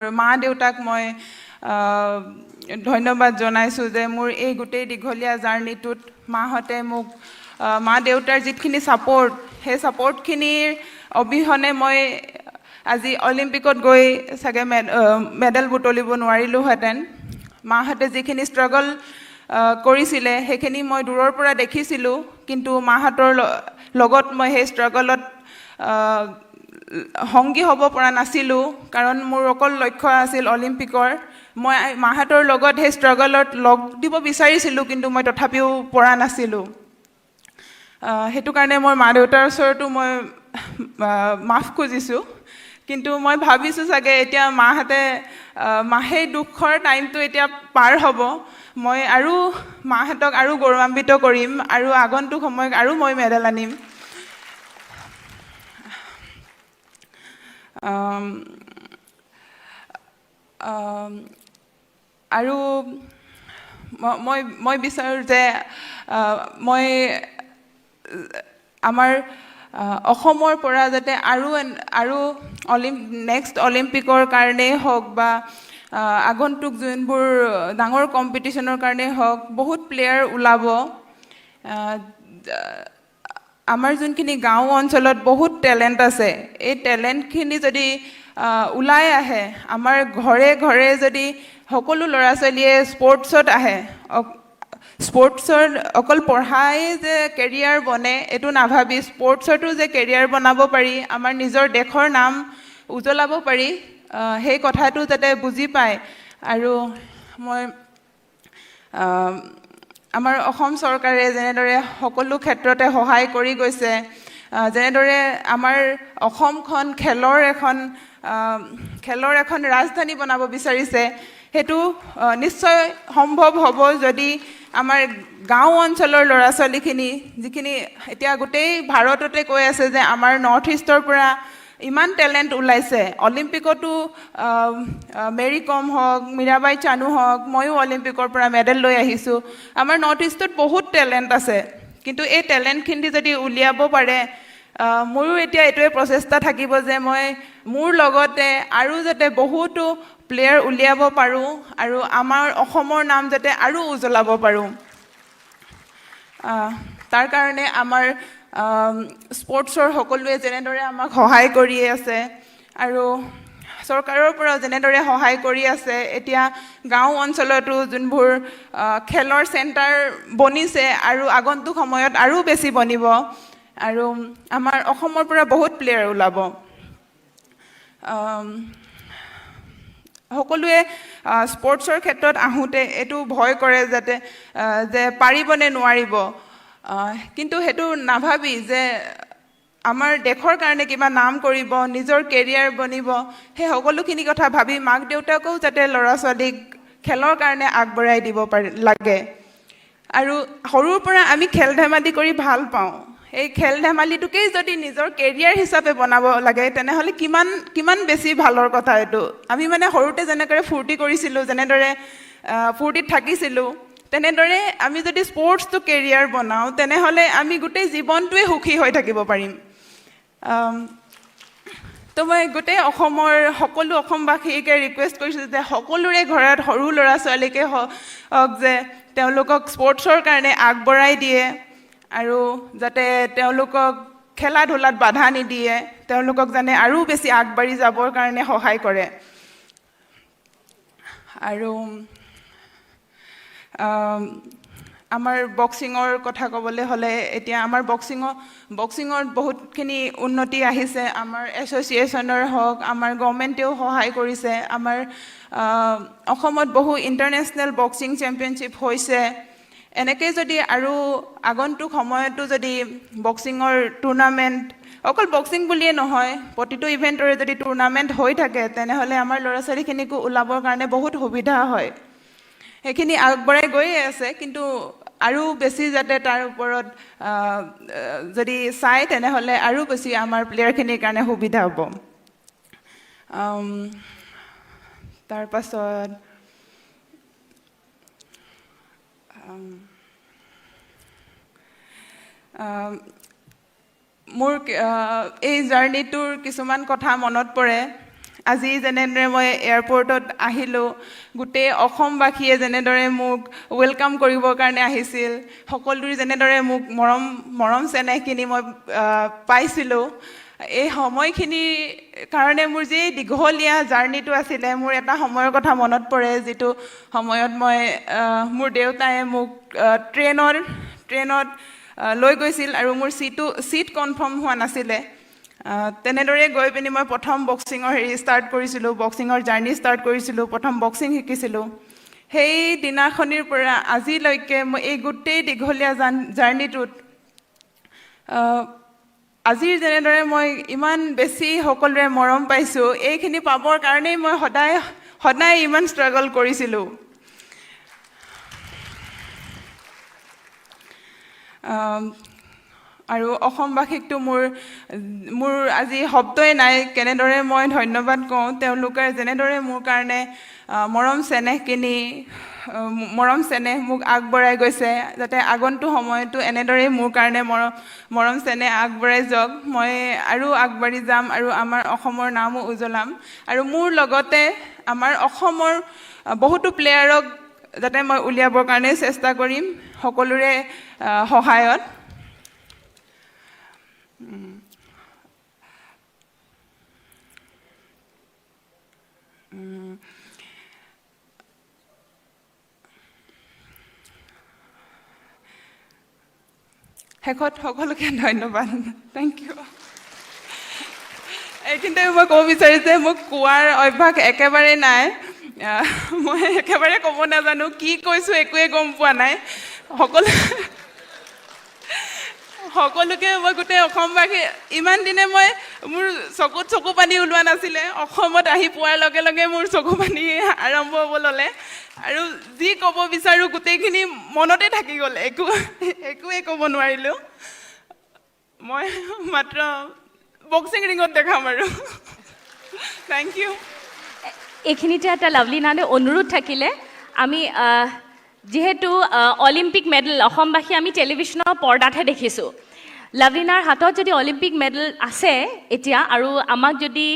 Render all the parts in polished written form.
মা দেউতাক মই ধন্যবাদ জনাইছোঁ যে মোৰ এই গোটেই দীঘলীয়া জাৰ্ণিটোত মাহঁতে মোক, মা দেউতাৰ যিখিনি ছাপৰ্ট, সেই ছাপৰ্টখিনিৰ অবিহনে মই আজি অলিম্পিকত গৈ চাগে মেডেল বুটলিব নোৱাৰিলোঁহেঁতেন। মাহঁতে যিখিনি ষ্ট্ৰাগল কৰিছিলে, সেইখিনি মই দূৰৰ পৰা দেখিছিলোঁ, কিন্তু মাহঁতৰ লগত মই সেই ষ্ট্ৰাগলত সংগী হ'ব পৰা নাছিলোঁ, কাৰণ মোৰ অকল লক্ষ্য আছিল অলিম্পিকৰ। মই মাহঁতৰ লগত সেই ষ্ট্ৰাগলত লগ দিব বিচাৰিছিলোঁ, কিন্তু মই তথাপিও পৰা নাছিলোঁ। সেইটো কাৰণে মই মা দেউতাৰ ওচৰতো মই মাফ খুজিছোঁ। কিন্তু মই ভাবিছোঁ চাগে এতিয়া মাহঁতে, সেই দুখৰ টাইমটো এতিয়া পাৰ হ'ব। মই আৰু মাহঁতক আৰু গৌৰৱান্বিত কৰিম আৰু আগন্তুক সময়ত আৰু মই মেডেল আনিম। আৰু মই বিচাৰোঁ যে মই আমাৰ অসমৰ পৰা যাতে আৰু নেক্সট অলিম্পিকৰ কাৰণেই হওক বা আগন্তুক যোনবোৰ ডাঙৰ কম্পিটিশ্যনৰ কাৰণেই হওক, বহুত প্লেয়াৰ ওলাব। আমাৰ যোনখিনি গাঁও অঞ্চলত বহুত টেলেণ্ট আছে, এই টেলেণ্টখিনি যদি ওলাই আহে, আমাৰ ঘৰে ঘৰে যদি সকলো ল'ৰা ছোৱালীয়ে স্পৰ্টছত আহে, স্পৰ্টছৰ অকল পঢ়াই যে কেৰিয়াৰ বনে এইটো নাভাবি স্পৰ্টছতো যে কেৰিয়াৰ বনাব পাৰি, আমাৰ নিজৰ দেশৰ নাম উজ্বলাব পাৰি, সেই কথাটো যাতে বুজি পায়। আৰু মই আমাৰ অসম চৰকাৰে যেনেদৰে সকলো ক্ষেত্ৰতে সহায় কৰি গৈছে, যেনেদৰে আমাৰ অসমখন খেলৰ এখন ৰাজধানী বনাব বিচাৰিছে, সেইটো নিশ্চয় সম্ভৱ হ'ব যদি আমাৰ গাঁও অঞ্চলৰ ল'ৰা ছোৱালীখিনি, যিখিনি এতিয়া গোটেই ভাৰততে কৈ আছে যে আমাৰ নৰ্থ ইষ্টৰ পৰা ইমান টেলেণ্ট ওলাইছে, অলিম্পিকতো মেৰী কম হওক, মীৰাবাই চানু হওক, ময়ো অলিম্পিকৰ পৰা মেডেল লৈ আহিছোঁ। আমাৰ নৰ্থ ইষ্টত বহুত টেলেণ্ট আছে, কিন্তু এই টেলেণ্টখিনি যদি উলিয়াব পাৰে, মোৰো এতিয়া এইটোৱে প্ৰচেষ্টা থাকিব যে মই মোৰ লগতে আৰু যাতে বহুতো প্লেয়াৰ উলিয়াব পাৰোঁ আৰু আমাৰ অসমৰ নাম যাতে আৰু উজ্বলাব পাৰোঁ। তাৰ কাৰণে আমাৰ স্পৰ্টছৰ সকলোৱে যেনেদৰে আমাক সহায় কৰি আছে আৰু চৰকাৰৰ পৰাও যেনেদৰে সহায় কৰি আছে, এতিয়া গাঁও অঞ্চলতো যোনবোৰ খেলৰ চেণ্টাৰ বনিছে আৰু আগন্তুক সময়ত আৰু বেছি বনিব আৰু আমাৰ অসমৰ পৰা বহুত প্লেয়াৰ ওলাব। সকলোৱে স্পৰ্টছৰ ক্ষেত্ৰত আহোঁতে এইটো ভয় কৰে যাতে যে পাৰিবনে নোৱাৰিব, কিন্তু সেইটো নাভাবি যে আমাৰ দেশৰ কাৰণে কিবা নাম কৰিব, নিজৰ কেৰিয়াৰ বনিব, সেই সকলোখিনি কথা ভাবি মাক দেউতাকেও যাতে ল'ৰা ছোৱালীক খেলৰ কাৰণে আগবঢ়াই দিব পাৰে লাগে। আৰু সৰুৰ পৰা আমি খেল ধেমালি কৰি ভাল পাওঁ, এই খেল ধেমালিটোকেই যদি নিজৰ কেৰিয়াৰ হিচাপে বনাব লাগে, তেনেহ'লে কিমান কিমান বেছি ভালৰ কথা এইটো। আমি মানে সৰুতে যেনেদৰে ফূৰ্তি কৰিছিলোঁ, যেনেদৰে ফূৰ্তিত থাকিছিলোঁ, তেনেদৰে আমি যদি স্পৰ্টছটো কেৰিয়াৰ বনাওঁ, তেনেহ'লে আমি গোটেই জীৱনটোৱে সুখী হৈ থাকিব পাৰিম। তো মই গোটেই অসমৰ সকলো অসমবাসীকে ৰিকুৱেষ্ট কৰিছোঁ যে সকলোৰে ঘৰত সৰু ল'ৰা ছোৱালীকে হওক যে তেওঁলোকক স্পৰ্টছৰ কাৰণে আগবঢ়াই দিয়ে আৰু যাতে তেওঁলোকক খেলা ধূলাত বাধা নিদিয়ে, তেওঁলোকক যাতে আৰু বেছি আগবাঢ়ি যাবৰ কাৰণে সহায় কৰে। আৰু আমাৰ বক্সিঙৰ কথা ক'বলৈ হ'লে এতিয়া আমাৰ বক্সিঙত বহুতখিনি উন্নতি আহিছে। আমাৰ এছ'চিয়েশ্যনৰ হওক, আমাৰ গভৰ্ণমেণ্টেও সহায় কৰিছে। আমাৰ অসমত বহু ইণ্টাৰনেশ্যনেল বক্সিং চেম্পিয়নশ্বিপ হৈছে। এনেকৈ যদি আৰু আগন্তুক সময়তো যদি বক্সিঙৰ টুৰ্ণামেণ্ট, অকল বক্সিং বুলিয়ে নহয়, প্ৰতিটো ইভেণ্টৰে যদি টুৰ্ণামেণ্ট হৈ থাকে, তেনেহ'লে আমাৰ ল'ৰা ছোৱালীখিনিকো ওলাবৰ কাৰণে বহুত সুবিধা হয়। সেইখিনি আগবঢ়াই গৈয়ে আছে, কিন্তু আৰু বেছি যাতে তাৰ ওপৰত যদি চায়, তেনেহ'লে আৰু বেছি আমাৰ প্লেয়াৰখিনিৰ কাৰণে সুবিধা হ'ব। তাৰপাছত মোৰ এই জাৰ্ণিটোৰ কিছুমান কথা মনত পৰে। আজি যেনেদৰে মই এয়াৰপৰ্টত আহিলোঁ, গোটেই অসমবাসীয়ে যেনেদৰে মোক welcome কৰিবৰ কাৰণে আহিছিল, সকলোৰে যেনেদৰে মোক মৰম চেনেহখিনি মই পাইছিলোঁ, এই সময়খিনিৰ কাৰণে মোৰ যি দীঘলীয়া জাৰ্ণিটো আছিলে, মোৰ এটা সময়ৰ কথা মনত পৰে, যিটো সময়ত মই মোৰ দেউতাই মোক ট্ৰেইনত লৈ গৈছিল আৰু মোৰ ছিট কনফাৰ্ম হোৱা নাছিলে। তেনেদৰে গৈ পিনি মই প্ৰথম বক্সিঙৰ হেৰি ষ্টাৰ্ট কৰিছিলোঁ, বক্সিঙৰ জাৰ্ণি ষ্টাৰ্ট কৰিছিলোঁ, প্ৰথম বক্সিং শিকিছিলোঁ। সেই দিনাখনিৰ পৰা আজিলৈকে মই এই গোটেই দীঘলীয়া জাৰ্ণিটোত আজিৰ যেনেদৰে মই ইমান বেছি সকলোৰে মৰম পাইছোঁ, এইখিনি পাবৰ কাৰণেই মই সদায় সদায় ইমান ষ্ট্ৰাগল কৰিছিলোঁ। আৰু অসমবাসীকতো মোৰ আজি শব্দই নাই কেনেদৰে মই ধন্যবাদ কওঁ। তেওঁলোকে যেনেদৰে মোৰ কাৰণে মৰম চেনেহ মোক আগবঢ়াই গৈছে, যাতে আগন্তুক সময়তো এনেদৰেই মোৰ কাৰণে মৰম চেনেহ আগবঢ়াই যাওক। মই আৰু আগবাঢ়ি যাম আৰু আমাৰ অসমৰ নামো উজ্বলাম আৰু মোৰ লগতে আমাৰ অসমৰ বহুতো প্লেয়াৰক যাতে মই উলিয়াবৰ কাৰণে চেষ্টা কৰিম সকলোৰে সহায়ত। শেষত সকলোকে ধন্যবাদ, thank U. এইখিনিতে মই ক'ব বিচাৰিছোঁ যে মোক কোৱাৰ অভ্যাস একেবাৰেই নাই। মই একেবাৰে ক'ব নাজানো, কি কৈছোঁ একোৱে গম পোৱা নাই। সকলোকে মই গোটেই অসমবাসী, ইমান দিনে মই মোৰ চকুত চকু পানী ওলোৱা নাছিলে, অসমত আহি পোৱাৰ লগে লগে মোৰ চকু পানী আৰম্ভ হ'ব ল'লে আৰু যি ক'ব বিচাৰোঁ গোটেইখিনি মনতে থাকি গ'ল, একোৱে ক'ব নোৱাৰিলোঁ। মই মাত্ৰ বক্সিং ৰিঙত দেখাম আৰু। Thank U. এইখিনিতে এটা লাভলীনালৈ অনুৰোধ থাকিলে, আমি যিহেতু অলিম্পিক মেডেল অসমবাসী আমি টেলিভিশ্যনৰ পৰ্দাতহে দেখিছোঁ, লাভলীনাৰ হাতত যদি অলিম্পিক মেডেল আছে এতিয়া আৰু আমাক যদি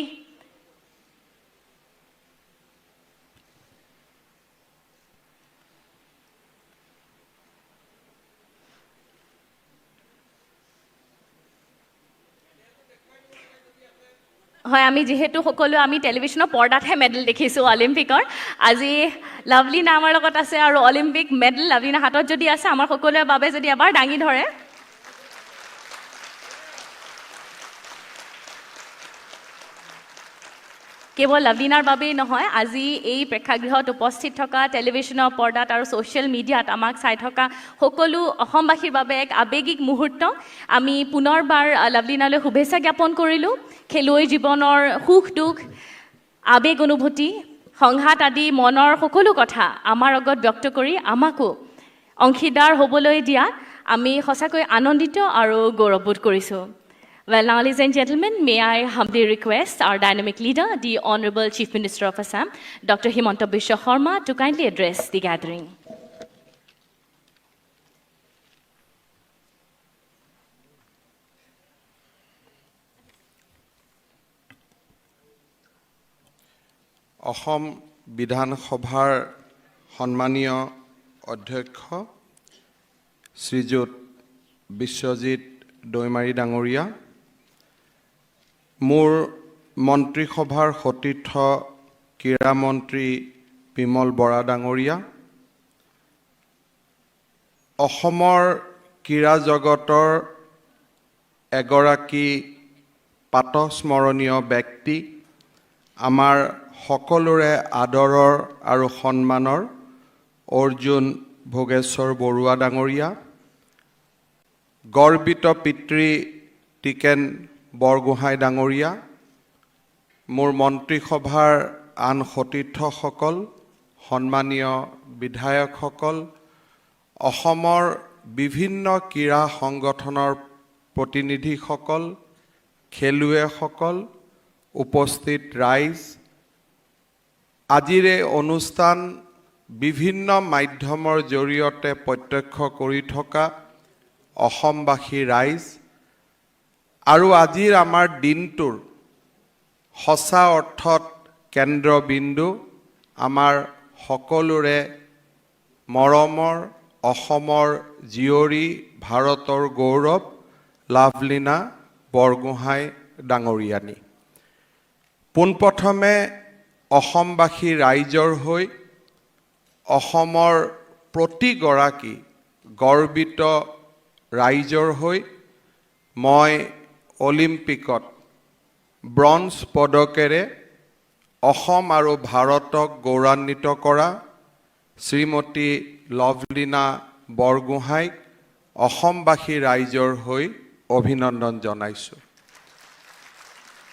হয়, আমি যিহেতু সকলো আমি টেলিভিশ্যনৰ পৰ্দাতহে মেডেল দেখিছোঁ অলিম্পিকৰ, আজি লাভলীনা আমাৰ লগত আছে আৰু অলিম্পিক মেডেল লাভলীনাৰ হাতত যদি আছে, আমাৰ সকলোৰে বাবে যদি এবাৰ দাঙি ধৰে। কেৱল লাভলীনাৰ বাবেই নহয়, আজি এই প্ৰেক্ষাগৃহত উপস্থিত থকা টেলিভিশ্যনৰ পৰ্দাত আৰু ছ'চিয়েল মিডিয়াত আমাক চাই থকা সকলো অসমবাসীৰ বাবে এক আৱেগিক মুহূৰ্ত। আমি পুনৰবাৰ লাভলীনালৈ শুভেচ্ছা জ্ঞাপন কৰিলোঁ। খেলুৱৈ জীৱনৰ সুখ দুখ, আৱেগ অনুভূতি, সংঘাত আদি মনৰ সকলো কথা আমাৰ আগত ব্যক্ত কৰি আমাকো অংশীদাৰ হ'বলৈ দিয়া আমি সঁচাকৈ আনন্দিত আৰু গৌৰৱবোধ কৰিছোঁ। Well, now, ladies and gentlemen, may I humbly request our dynamic leader, the Honorable Chief Minister of Assam, Dr. Himanta Biswa Sarma, to kindly address the gathering. Assam বিধানসভাৰ সন্মানীয় অধ্যক্ষ শ্ৰীযুত বিশ্বজিৎ দৈমাৰী ডাঙৰীয়া, মোৰ মন্ত্ৰীসভাৰ সতীৰ্থ ক্ৰীড়া মন্ত্ৰী বিমল বৰা ডাঙৰীয়া, অসমৰ ক্ৰীড়া জগতৰ এগৰাকী প্ৰাতঃস্মৰণীয় ব্যক্তি, আমাৰ সকলোৰে আদৰৰ আৰু সন্মানৰ অৰ্জুন ভোগেশ্বৰ বৰুৱা ডাঙৰীয়া, গৰ্বিত পিতৃ টিকেন বৰগোহাঁই ডাঙৰীয়া, মোৰ মন্ত্ৰীসভাৰ আন সতীৰ্থসকল, সন্মানীয় বিধায়কসকল, অসমৰ বিভিন্ন ক্ৰীড়া সংগঠনৰ প্ৰতিনিধিসকল, খেলুৱৈসকল, উপস্থিত ৰাইজ, আজিৰ এই অনুষ্ঠান বিভিন্ন মাধ্যমৰ জৰিয়তে প্ৰত্যক্ষ কৰি থকা অসমবাসী ৰাইজ, আৰু আজিৰ আমাৰ দিনটোৰ সঁচা অৰ্থত কেন্দ্ৰবিন্দু আমাৰ সকলোৰে মৰমৰ অসমৰ জীয়ৰী, ভাৰতৰ গৌৰৱ লাভলীনা বৰগোহাঁই ডাঙৰীয়ানী। পোনপ্ৰথমে অসমবাসী ৰাইজৰ হৈ, অসমৰ প্ৰতিগৰাকী গৰ্বিত ৰাইজৰ হৈ মই অলিম্পিকত ব্ৰঞ্জ পদকেৰে অসম আৰু ভাৰতক গৌৰৱান্বিত কৰা শ্ৰীমতী লভলীনা বৰগোহাঁইক অসমবাসী ৰাইজৰ হৈ অভিনন্দন জনাইছোঁ।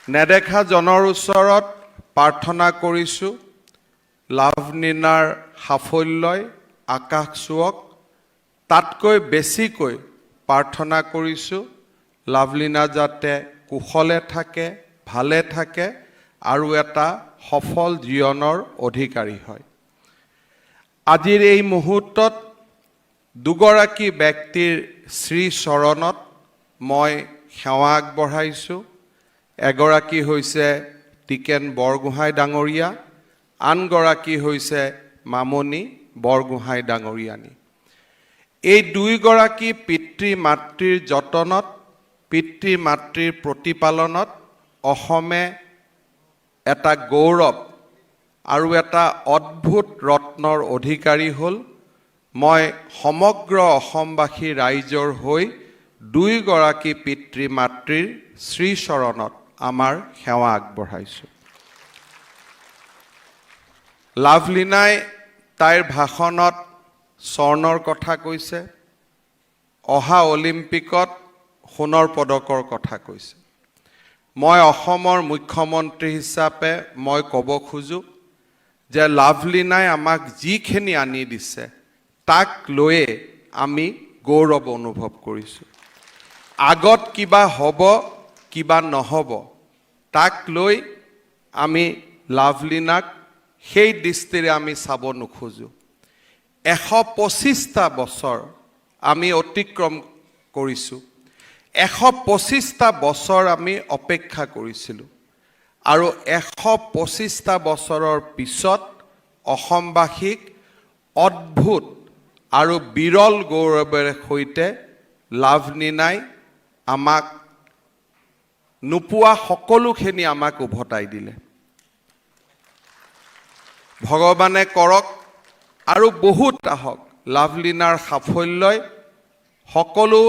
নেদেখাজনৰ ওচৰত প্ৰাৰ্থনা কৰিছোঁ, লাভলীনাৰ সাফল্যই আকাশ চুৱক। তাতকৈ বেছিকৈ প্ৰাৰ্থনা কৰিছোঁ, লাভলীনা যাতে কুশলে থাকে, ভালে থাকে আৰু এটা সফল জীৱনৰ অধিকাৰী হয়। আজিৰ এই মুহূৰ্তত দুগৰাকী ব্যক্তিৰ শ্ৰীচৰণত মই সেৱা আগবঢ়াইছোঁ। এগৰাকী হৈছে টিকেন বৰগোহাঁই ডাঙৰীয়া, আনগৰাকী হৈছে মামণি বৰগোহাঁই ডাঙৰীয়ানী। এই দুয়োগৰাকী পিতৃ মাতৃৰ যতনত, পিতৃ মাতৃৰ প্ৰতিপালনত অসমে এটা গৌৰৱ আৰু এটা অদ্ভুত ৰত্নৰ অধিকাৰী হ'ল। মই সমগ্ৰ অসমবাসী ৰাইজৰ হৈ দুয়োগৰাকী পিতৃ মাতৃৰ শ্ৰীচৰণত আমাৰ সেৱা আগবঢ়াইছোঁ। লাভলীনাই তাইৰ ভাষণত স্বৰ্ণৰ কথা কৈছে, অহা অলিম্পিকত সোণৰ পদকৰ কথা কৈছে। মই অসমৰ মুখ্যমন্ত্ৰী হিচাপে মই ক'ব খোজোঁ যে লাভলীনাই আমাক যিখিনি আনি দিছে, তাক লৈয়ে আমি গৌৰৱ অনুভৱ কৰিছোঁ। আগত কিবা হ'ব, কিবা নহ'ব, তাক লৈ আমি লাভলীনাক সেই দৃষ্টিৰে আমি চাব নোখোজোঁ। 125টা বছৰ আমি অতিক্ৰম কৰিছোঁ। 125টা বছৰ আমি অপেক্ষা কৰিছিলোঁ আৰু 125টা বছৰৰ পিছত অসমবাসীক অদ্ভুত আৰু বিৰল গৌৰৱেৰে সৈতে লাভলীনাই আমাক নোপোৱা সকলোখিনি আমাক উভতাই দিলে। ভগৱানে কৰক আৰু বহুত আহক। লাভলীনাৰ সাফল্যই সকলো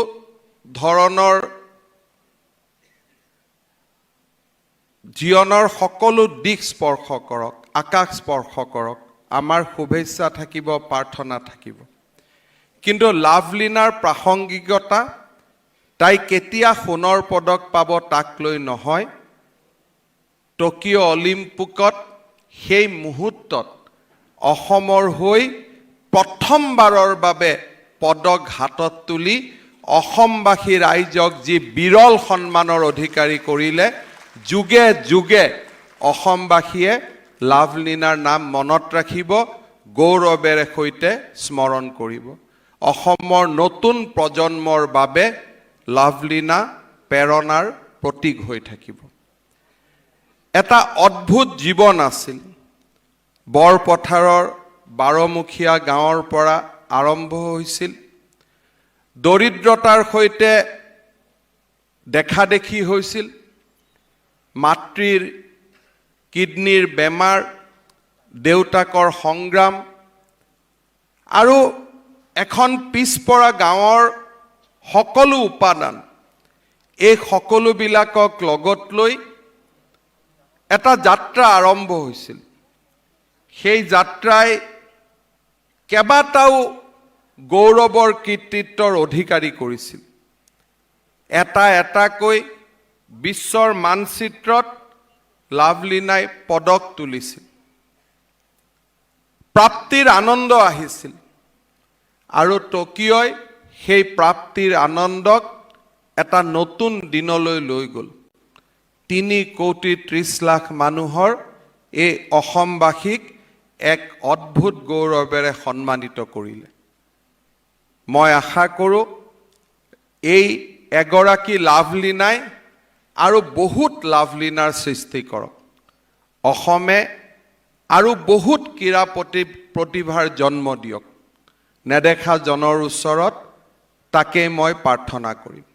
ধৰণৰ জীৱনৰ সকলো দিশ স্পৰ্শ কৰক, আকাশ স্পৰ্শ কৰক। আমাৰ শুভেচ্ছা থাকিব, প্ৰাৰ্থনা থাকিব। কিন্তু লাভলীনাৰ প্ৰাসংগিকতা তাই কেতিয়া সোণৰ পদক পাব তাক লৈ নহয়। টকিঅ' অলিম্পিকত সেই মুহূৰ্তত অসমৰ হৈ প্ৰথমবাৰৰ বাবে পদক হাতত তুলি অসমবাসী ৰাইজক যি বিৰল সন্মানৰ অধিকাৰী কৰিলে, যুগে যুগে অসমবাসীয়ে লাভলীনাৰ নাম মনত ৰাখিব, গৌৰৱেৰে সৈতে স্মৰণ কৰিব। অসমৰ নতুন প্ৰজন্মৰ বাবে লাভলীনা প্ৰেৰণাৰ প্ৰতীক হৈ থাকিব। এটা অদ্ভুত জীৱন আছিল। বৰপথাৰৰ বাৰমুখীয়া গাঁৱৰ পৰা আৰম্ভ হৈছিল। দৰিদ্ৰতাৰ সৈতে দেখা দেখি হৈছিল। মাতৃৰ কিডনীৰ বেমাৰ, দেউতাকৰ সংগ্ৰাম আৰু এখন পিছপৰা গাঁৱৰ সকলো উপাদান, এই সকলোবিলাকক লগত লৈ এটা যাত্ৰা আৰম্ভ হৈছিল। সেই যাত্ৰাই কেইবাটাও গৌৰৱৰ কৃতিত্বৰ অধিকাৰী কৰিছিল। এটা এটাকৈ বিশ্বৰ মানচিত্ৰত লাভলীনাই পদক তুলিছিল, প্ৰাপ্তিৰ আনন্দ আহিছিল আৰু টকিঅ'ই সেই প্ৰাপ্তিৰ আনন্দক এটা নতুন দিনলৈ লৈ গ'ল। 3 কোটি 30 লাখ মানুহৰ এই অসমবাসীক এক অদ্ভুত গৌৰৱেৰে সন্মানিত কৰিলে। মই আশা কৰোঁ, এই এগৰাকী লাভলীনাই আৰু বহুত লাভলীনাৰ সৃষ্টি কৰক। অসমে আৰু বহুত ক্ৰীড়া প্ৰতিভাৰ জন্ম দিয়ক। নেদেখা জনৰ ওচৰত তাকেই মই প্ৰাৰ্থনা কৰিম।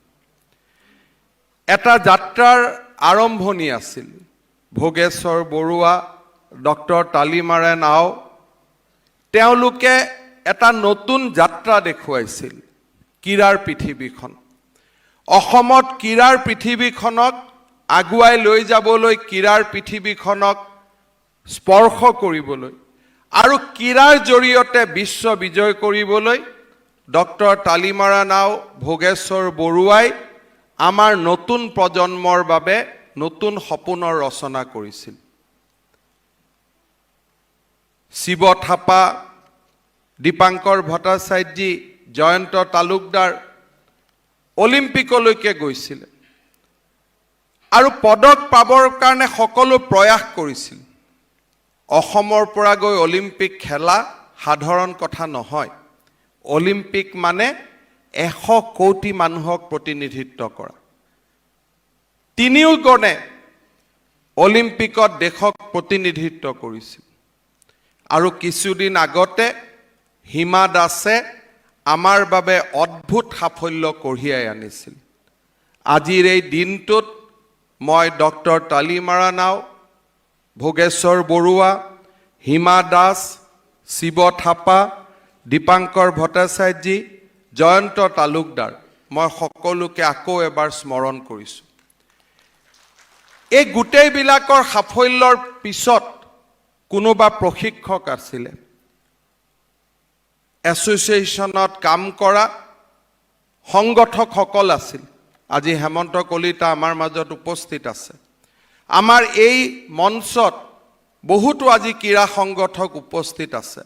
এটা যাত্ৰাৰ আৰম্ভণি আছিল। ভোগেশ্বৰ বৰুৱা, ডক্টৰ তালিমাৰেন আও, তেওঁলোকে এটা নতুন যাত্ৰা দেখুৱাইছিল। ক্ৰীড়াৰ পৃথিৱীখন, অসমত ক্ৰীড়াৰ পৃথিৱীখনক আগুৱাই লৈ যাবলৈ, ক্ৰীড়াৰ পৃথিৱীখনক স্পৰ্শ কৰিবলৈ আৰু ক্ৰীড়াৰ জৰিয়তে বিশ্ব বিজয় কৰিবলৈ ডক্টৰ তালিমাৰা নাও, ভোগেশ্বৰ বৰুৱাই আমাৰ নতুন প্ৰজন্মৰ বাবে নতুন সপোনৰ ৰচনা কৰিছিল। শিৱ থাপা, দীপাংকৰ ভট্টাচাৰ্যী, জয়ন্ত তালুকদাৰ অলিম্পিকলৈকে গৈছিলে আৰু পদক পাবৰ কাৰণে সকলো প্ৰয়াস কৰিছিল। অসমৰ পৰা গৈ অলিম্পিক খেলা সাধাৰণ কথা নহয়। অলিম্পিক মানে 100 কোটি মানুহক প্ৰতিনিধিত্ব কৰা। তিনিওগণে অলিম্পিকত দেশক প্ৰতিনিধিত্ব কৰিছিল। আৰু কিছুদিন আগতে হিমা দাসে আমাৰ বাবে অদ্ভুত সাফল্য কঢ়িয়াই আনিছিল। আজিৰ এই দিনটোত মই ডক্টৰ তালিমাৰা নাও, ভোগেশ্বৰ বৰুৱা, হিমা দাস, শিৱ থাপা, দীপাংকৰ ভট্টাচাৰ্যী, জয়ন্ত তালুকদাৰ, মই সকলোকে আকৌ এবাৰ স্মৰণ কৰিছোঁ। এই গোটেইবিলাকৰ সাফল্যৰ পিছত কোনোবা প্ৰশিক্ষক আছিলে, এছ'চিয়েশ্যনত কাম কৰা সংগঠকসকল আছিল। আজি হেমন্ত কলিতা আমাৰ মাজত উপস্থিত আছে। আমাৰ এই মঞ্চত বহুতো আজি ক্ৰীড়া সংগঠক উপস্থিত আছে।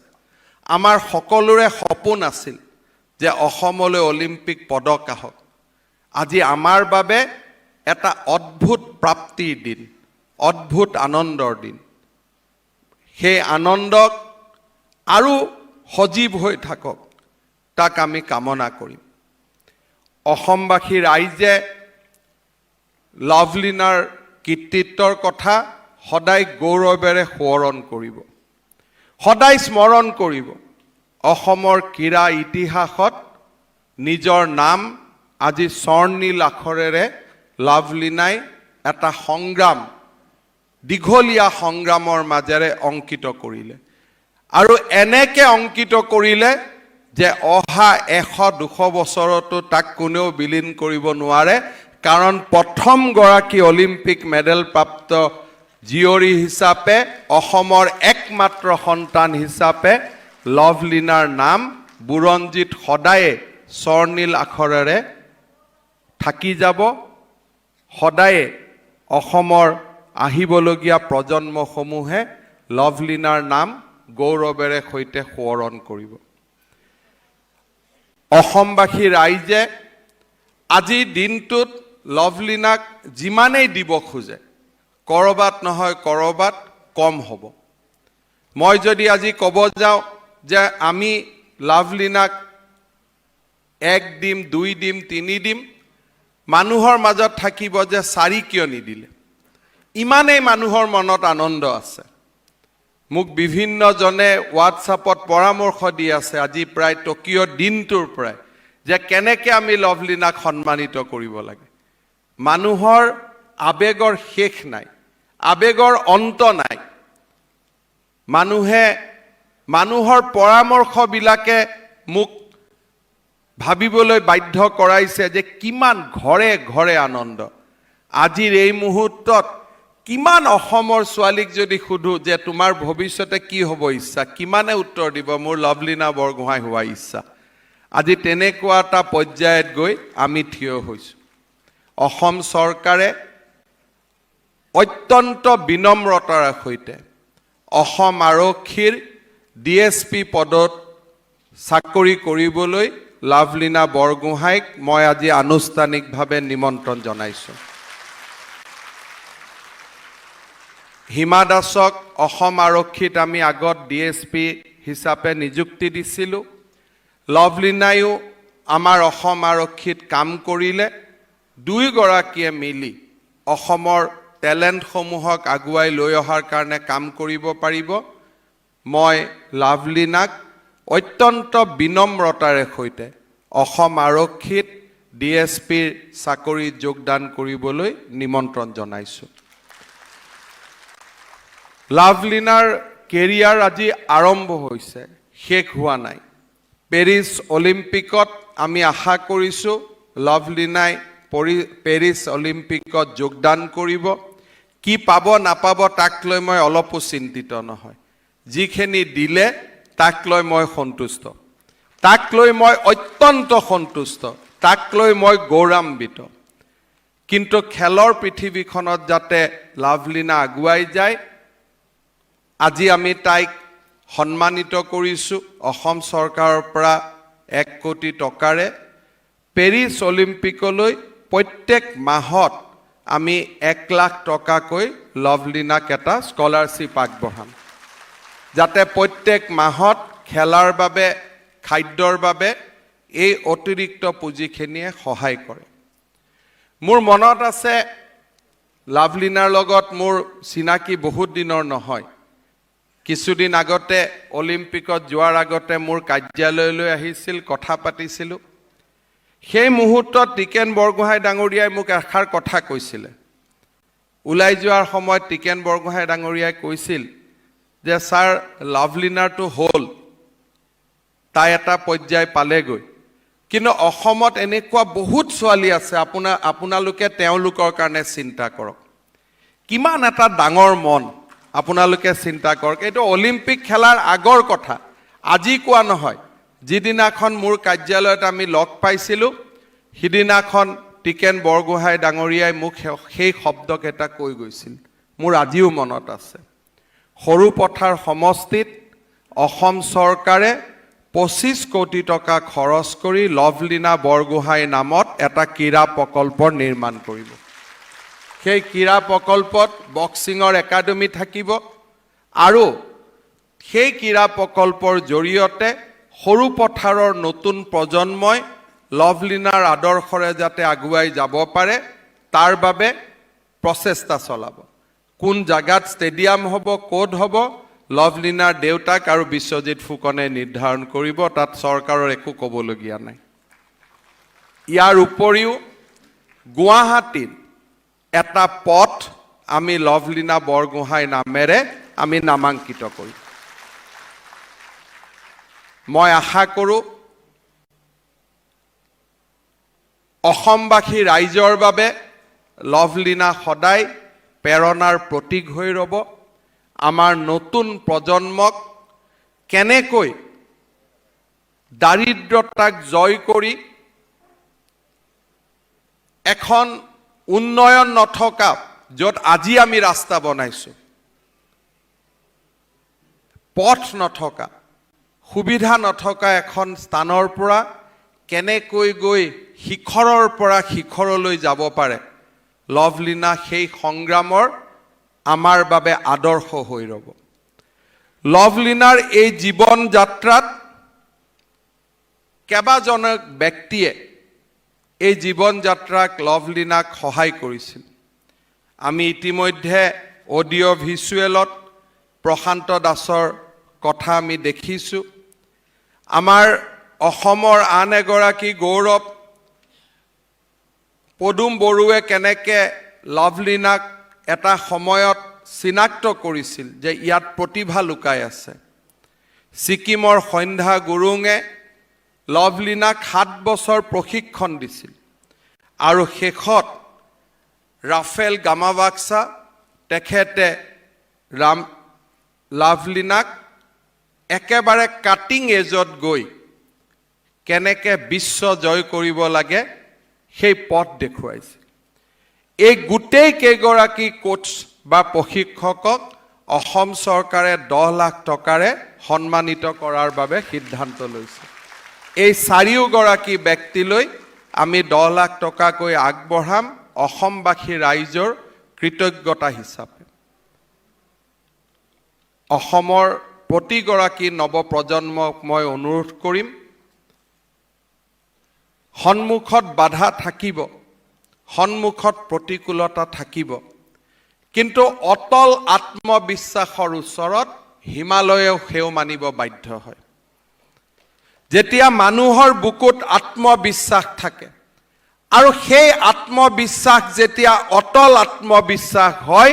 আমাৰ সকলোৰে সপোন আছিল যে অসমলৈ অলিম্পিক পদক আহক। আজি আমাৰ বাবে এটা অদ্ভুত প্ৰাপ্তিৰ দিন, অদ্ভুত আনন্দৰ দিন। সেই আনন্দক আৰু সজীৱ হৈ থাকক, তাক আমি কামনা কৰিম। অসমবাসী ৰাইজে লাভলীনাৰ কৃতিত্বৰ কথা সদায় গৌৰৱেৰে সোঁৱৰণ কৰিব, সদায় স্মৰণ কৰিব। অসমৰ ক্ৰীড়া ইতিহাসত নিজৰ নাম আজি স্বৰ্ণীল আখৰেৰে লাভলীনাই এটা সংগ্ৰাম, দীঘলীয়া সংগ্ৰামৰ মাজেৰে অংকিত কৰিলে আৰু এনেকে অংকিত কৰিলে যে অহা 100-200 বছৰতো তাক কোনেও বিলীন কৰিব নোৱাৰে। কাৰণ প্ৰথমগৰাকী অলিম্পিক মেডেল প্ৰাপ্ত জীয়ৰী হিচাপে, অসমৰ একমাত্ৰ সন্তান হিচাপে লভলীনাৰ নাম বুৰঞ্জীত সদায়ে স্বৰ্ণীল আখৰেৰে থাকি যাব। সদায়ে অসমৰ আহিবলগীয়া প্ৰজন্মসমূহে লভলীনাৰ নাম গৌৰৱেৰে সৈতে সোঁৱৰণ কৰিব। অসমবাসী ৰাইজে আজিৰ দিনটোত লভলীনাক যিমানেই দিব খোজে, ক'ৰবাত নহয় ক'ৰবাত কম হ'ব। মই যদি আজি ক'ব যাওঁ যে আমি লাভলীনাক এক দিম, দুই দিম, তিনি দিম, মানুহৰ মাজত থাকিব যে চাৰি কিয় নিদিলে। ইমানেই মানুহৰ মনত আনন্দ আছে। মোক বিভিন্নজনে হোৱাটছআপত পৰামৰ্শ দি আছে আজি প্ৰায় টকিঅ' দিনটোৰ পৰাই যে কেনেকে আমি লভলীনাক সন্মানিত কৰিব লাগে। মানুহৰ আৱেগৰ শেষ নাই, আৱেগৰ অন্ত নাই। মানুহৰ পৰামৰ্শবিলাকে মোক ভাবিবলৈ বাধ্য কৰাইছে যে কিমান ঘৰে ঘৰে আনন্দ আজিৰ এই মুহূৰ্তত। কিমান অসমৰ ছোৱালীক যদি সোধো যে তোমাৰ ভৱিষ্যতে কি হ'ব ইচ্ছা, কিমানে উত্তৰ দিব, মোৰ লাভলীনা বৰগোহাঁই হোৱা ইচ্ছা। আজি তেনেকুৱা এটা পৰ্যায়ত গৈ আমি থিয় হৈছোঁ। অসম চৰকাৰে অত্যন্ত বিনম্ৰতাৰ সৈতে অসম আৰক্ষীৰ ডিএছপি পদত চাকৰি কৰিবলৈ লাভলীনা বৰগোহাঁইক মই আজি আনুষ্ঠানিকভাৱে নিমন্ত্ৰণ জনাইছোঁ। হিমা দাসক অসম আৰক্ষীত আমি আগত ডিএছপি হিচাপে নিযুক্তি দিছিলোঁ। লভলীনায়ো আমাৰ অসম আৰক্ষীত কাম কৰিলে। দুয়োগৰাকীয়ে মিলি অসমৰ টেলেণ্টসমূহক আগুৱাই লৈ অহাৰ কাৰণে কাম কৰিব পাৰিব। মই লাভলীনাক অত্যন্ত বিনম্ৰতাৰে সৈতে অসম আৰক্ষীত ডিএছপিৰ চাকৰিত যোগদান কৰিবলৈ নিমন্ত্ৰণ জনাইছোঁ। লাভলীনাৰ কেৰিয়াৰ আজি আৰম্ভ হৈছে, শেষ হোৱা নাই। পেৰিছ অলিম্পিকত আমি আশা কৰিছোঁ লাভলীনাই পেৰিছ অলিম্পিকত যোগদান কৰিব। কি পাব নাপাব, তাক লৈ মই অলপো চিন্তিত নহয়। যিখিনি দিলে তাক লৈ মই সন্তুষ্ট, তাক লৈ মই অত্যন্ত সন্তুষ্ট, তাক লৈ মই গৌৰৱান্বিত। কিন্তু খেলৰ পৃথিৱীখনত যাতে লাভলীনা আগুৱাই যায়, আজি আমি তাইক সন্মানিত কৰিছোঁ অসম চৰকাৰৰ পৰা 1 কোটি টকাৰে। পেৰিছ অলিম্পিকলৈ প্ৰত্যেক মাহত আমি 1 লাখ টকাকৈ লাভলীনাক এটা স্কলাৰশ্বিপ আগবঢ়াম, যাতে প্ৰত্যেক মাহত খেলাৰ বাবে, খাদ্যৰ বাবে এই অতিৰিক্ত পুঁজিখিনিয়ে সহায় কৰে। মোৰ মনত আছে, লাভলীনাৰ লগত মোৰ চিনাকি বহুত দিনৰ নহয়। কিছুদিন আগতে অলিম্পিকত যোৱাৰ আগতে মোৰ কাৰ্যালয়লৈ আহিছিল, কথা পাতিছিলোঁ। সেই মুহূৰ্তত টিকেন বৰগোহাঁই ডাঙৰীয়াই মোক এষাৰ কথা কৈছিলে। ওলাই যোৱাৰ সময়ত টিকেন বৰগোহাঁই ডাঙৰীয়াই কৈছিল যে ছাৰ, লাভলীনাৰটো হ'ল, তাই এটা পৰ্যায় পালেগৈ, কিন্তু অসমত এনেকুৱা বহুত ছোৱালী আছে, আপোনালোকে তেওঁলোকৰ কাৰণে চিন্তা কৰক। কিমান এটা ডাঙৰ মন, আপোনালোকে চিন্তা কৰক। এইটো অলিম্পিক খেলাৰ আগৰ কথা, আজি কোৱা নহয়। যিদিনাখন মোৰ কাৰ্যালয়ত আমি লগ পাইছিলোঁ, সিদিনাখন টিকেন বৰগোহাঁই ডাঙৰীয়াই মোক সেই শব্দকেইটা কৈ গৈছিল। মোৰ আজিও মনত আছে। সৰুপথাৰ সমষ্টিত অসম চৰকাৰে 25 কোটি টকা খৰচ কৰি লভলীনা বৰগোহাঁইৰ নামত এটা ক্ৰীড়া প্ৰকল্প নিৰ্মাণ কৰিব। সেই ক্ৰীড়া প্ৰকল্পত বক্সিঙৰ একাডেমি থাকিব আৰু সেই ক্ৰীড়া প্ৰকল্পৰ জৰিয়তে সৰুপথাৰৰ নতুন প্ৰজন্মই লভলীনাৰ আদৰ্শৰে যাতে আগুৱাই যাব পাৰে, তাৰ বাবে প্ৰচেষ্টা চলাব। কোন জাগাত ষ্টেডিয়াম হ'ব, ক'ত হ'ব, লভলীনাৰ দেউতাক আৰু বিশ্বজিৎ ফুকনে নিৰ্ধাৰণ কৰিব। তাত চৰকাৰৰ একো ক'বলগীয়া নাই। ইয়াৰ উপৰিও গুৱাহাটীত এটা পথ আমি লভলীনা বৰগোহাঁইৰ নামেৰে আমি নামাংকিত কৰিম। মই আশা কৰোঁ, অসমবাসী ৰাইজৰ বাবে লভলীনা সদায় প্ৰেৰণাৰ প্ৰতীক হৈ ৰ'ব। আমাৰ নতুন প্ৰজন্মক কেনেকৈ দাৰিদ্ৰতাক জয় কৰি এখন উন্নয়ন নথকা, য'ত আজি আমি ৰাস্তা বনাইছোঁ, পথ নথকা, সুবিধা নথকা এখন স্থানৰ পৰা কেনেকৈ গৈ শিখৰৰ পৰা শিখৰলৈ যাব পাৰে, লভলীনা সেই সংগ্ৰামৰ আমাৰ বাবে আদৰ্শ হৈ ৰ'ব। লভলীনাৰ এই জীৱন যাত্ৰাত কেইবাজনক ব্যক্তিয়ে এই জীৱন যাত্ৰাক, লভলীনাক সহায় কৰিছিল। আমি ইতিমধ্যে অডিঅ' ভিজুৱেলত প্ৰশান্ত দাসৰ কথা আমি দেখিছোঁ। আমাৰ অসমৰ আন এগৰাকী গৌৰৱ পদুম বড়োৱে কেনেকে লাভলীনাক এটা সময়ত চিনাক্ত কৰিছিল যে ইয়াত প্ৰতিভা লুকাই আছে। ছিকিমৰ সন্ধ্যা গুৰুঙে লভলীনাক 7 বছৰ প্ৰশিক্ষণ দিছিল আৰু শেষত ৰাফেল গামাবাক্সা, তেখেতে লাভলীনাক একেবাৰে কাটিং এজত গৈ কেনেকে বিশ্ব জয় কৰিব লাগে, সেই পথ দেখুৱাইছিল। এই গোটেই কেইগৰাকী কোচ বা প্ৰশিক্ষকক অসম চৰকাৰে 10 লাখ টকাৰে সন্মানিত কৰাৰ বাবে সিদ্ধান্ত লৈছে। এই চাৰিওগৰাকী ব্যক্তিলৈ আমি 10 লাখ টকাকৈ আগবঢ়াম অসমবাসী ৰাইজৰ কৃতজ্ঞতা হিচাপে। অসমৰ প্ৰতিগৰাকী নৱপ্ৰজন্মক মই অনুৰোধ কৰিম, সন্মুখত বাধা থাকিব, সন্মুখত প্ৰতিকূলতা থাকিব, কিন্তু অটল আত্মবিশ্বাসৰ ওচৰত হিমালয়েও সেও মানিব বাধ্য হয়। যেতিয়া মানুহৰ বুকুত আত্মবিশ্বাস থাকে আৰু সেই আত্মবিশ্বাস যেতিয়া অটল আত্মবিশ্বাস হয়,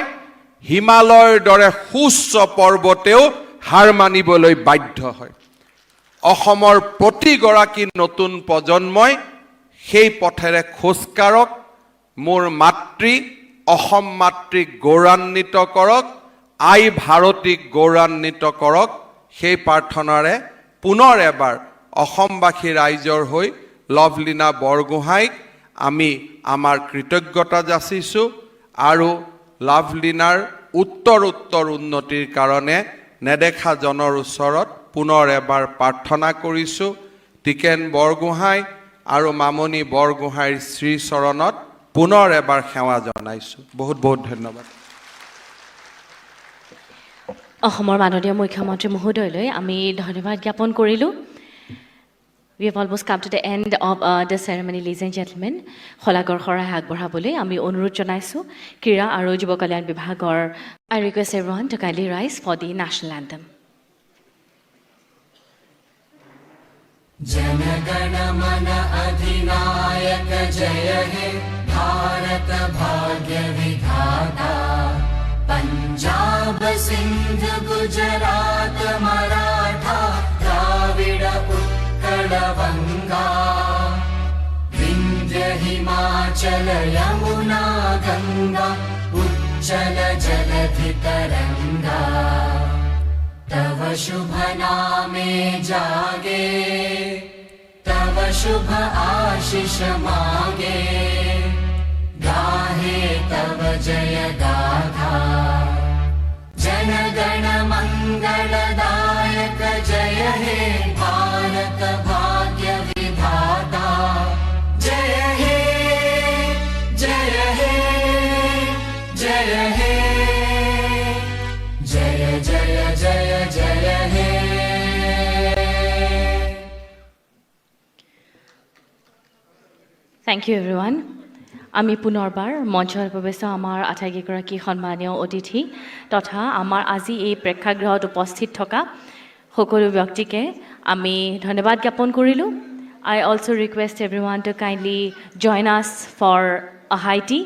হিমালয়ৰ দৰে সুউচ্চ পৰ্বতেও হাৰ মানিবলৈ বাধ্য হয়। অসমৰ প্ৰতিগৰাকী নতুন প্ৰজন্মই সেই পথেৰে খোজ কাঢ়ক। মোৰ মাতৃ অসম মাতৃক গৌৰৱান্বিত কৰক, আই ভাৰতীক গৌৰৱান্বিত কৰক। সেই প্ৰাৰ্থনাৰে পুনৰ এবাৰ অসমবাসী ৰাইজৰ হৈ লভলীনা বৰগোহাঁইক আমি আমাৰ কৃতজ্ঞতা যাচিছোঁ আৰু লাভলীনাৰ উত্তৰ উত্তৰ উন্নতিৰ কাৰণে নেদেখাজনৰ ওচৰত পুনৰ এবাৰ প্ৰাৰ্থনা কৰিছোঁ। টিকেন বৰগোহাঁই আৰু মামণি বৰগোহাঁইৰ শ্ৰীচৰণত পুনৰ এবাৰ সেৱা জনাইছোঁ। বহুত বহুত ধন্যবাদ। অসমৰ মাননীয় মুখ্যমন্ত্ৰী মহোদয়লৈ আমি ধন্যবাদ জ্ঞাপন কৰিলোঁ। We have almost come to the end of the ceremony, ladies and gentlemen. শলাগৰ শৰাই আগবঢ়াবলৈ আমি অনুৰোধ জনাইছোঁ ক্ৰীড়া আৰু যুৱ কল্যাণ বিভাগৰ। I request everyone to kindly rise for the national anthem. Jana Gana मन अधिनायक जय हे भारत भाग्य विधाता। पञ्जाब सिन्ध गुजरात मराठा द्राविड उत्कल वङ्गा, विन्ध्य हिमाचल यमुना गङ्गा, उच्चल जलधि तरङ्गा। तव शुभ नामे जागे, तव शुभ आशिष मागे, गाहे तव जय गाथा। जनगण मङ्गलदायक जय हे भारत भाग्य विधाता। जय हे, जय हे, जय हे, जय जय जय जय हे। Thank you, everyone. আমি পুনৰবাৰ মঞ্চত উপবিষ্ট আমাৰ আটাইকেইগৰাকী সন্মানীয় অতিথি তথা আমাৰ আজি এই প্ৰেক্ষাগৃহত উপস্থিত থকা সকলো ব্যক্তিকে আমি ধন্যবাদ জ্ঞাপন কৰিলোঁ। I also request everyone to kindly join us for a high tea.